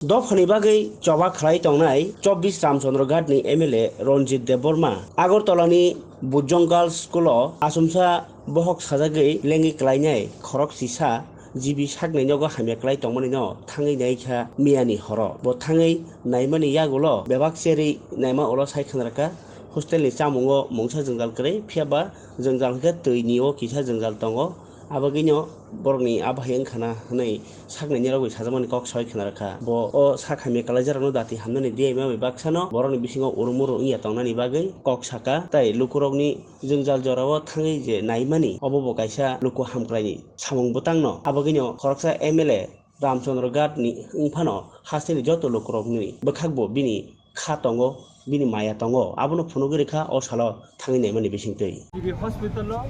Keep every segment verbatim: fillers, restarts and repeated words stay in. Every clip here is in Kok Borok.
Dophani bagwi choba khlai tongnai chobbish Ramchandra Ghat ni M L A Ranjit Debbarma Agartala ni Bujong Girls School o achomsa bohok sajagwi lengwi klainai khorok sisa G B saknai nogo hamya klai tongmani no thangwi naikha miyani horo. Bo thangwi naimani yagulo bebak cherwi naima ulo sai khwnarwkha hostel ni chamungo mungsa jwngjal kwrwi, phiya ba jwngjal hwnkhe twi ni o kisa jwngjal tongo. Abagwino borokni a bahai wngkhana hwnwi saknai nirogwi sajakmani kok soi khna rwkha. Bo o sak hamya kalaijakrokno dati hamnani diyaima bai baksano borokni bisingo urumuru wngya tongnani bagwi kok saka. Tai lukurokni jwngjal jorao thangwi je naimani obo bo kaisa luku hamkraini samung bwtangno. Abagwino khoroksa M L A Ramchandra Ghat ni wngphano hasteni joto lukurokni bwkhakbo bini kha tongo, bini maya tongo, abono phunugwi rwkha o salo thangwi naimani bisingtwi. G B hospital o,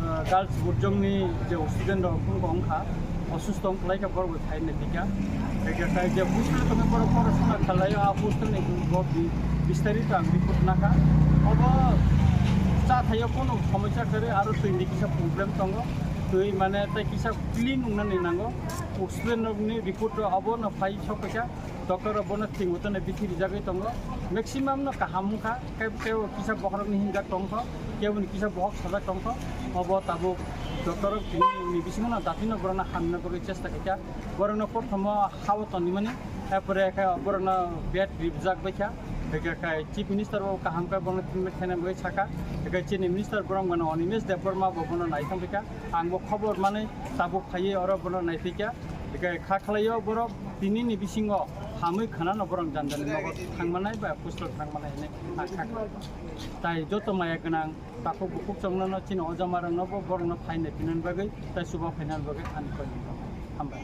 ah, girls Bujong ni je student rok phone ko wngkha, osusto wngkha lai kha borok bai phai nai thika. Thika khai je hostel tongwi borok porosona khalai o, a hostel ni bo bi-, bistarito ang report nakha. Obo cha thaio kono somosya kwrwi aro twi ni kisa problem tongo. Twi mane tai kisa clean wngnani nango. Student rok ni report rok obo no phai sok kha. Doctor rok bono thwng botono bithi rijagwi tongo. Maximum no kaham wngkha, kebo kebo kisa bokhorokni hinjak tongkho, keboni kisa bokhok sajak tongkho. Obo tabuk doctor rok tini ni bisingo no datino borokno hamna bagwi chesta khaikha. Borokno prothomo hao tonimani, erpore khe borokno bed ribjak baikha. Hwnkhe khai Chief Minister bo kaham khe bono treatment khaina bagwi sakha. Hwnkhe chini Minister borok mano Animesh Debbarma bo bono naithok baikha. Ang bo khobor manwi tabuk phaiwi oro bono naithokya. Hwnkhe kha khlaio borok tini ni bisingo hamwi khwnano borok jani jani nogo thangmanai ba hostel thangmanai hinwi ang kha khlai. Tai joto maya gwnang takhuk bukhuk chongnano chini ojamarokno bo borokno phainai phinani bagwi tai chuba phainani bagwi ani koi hambai.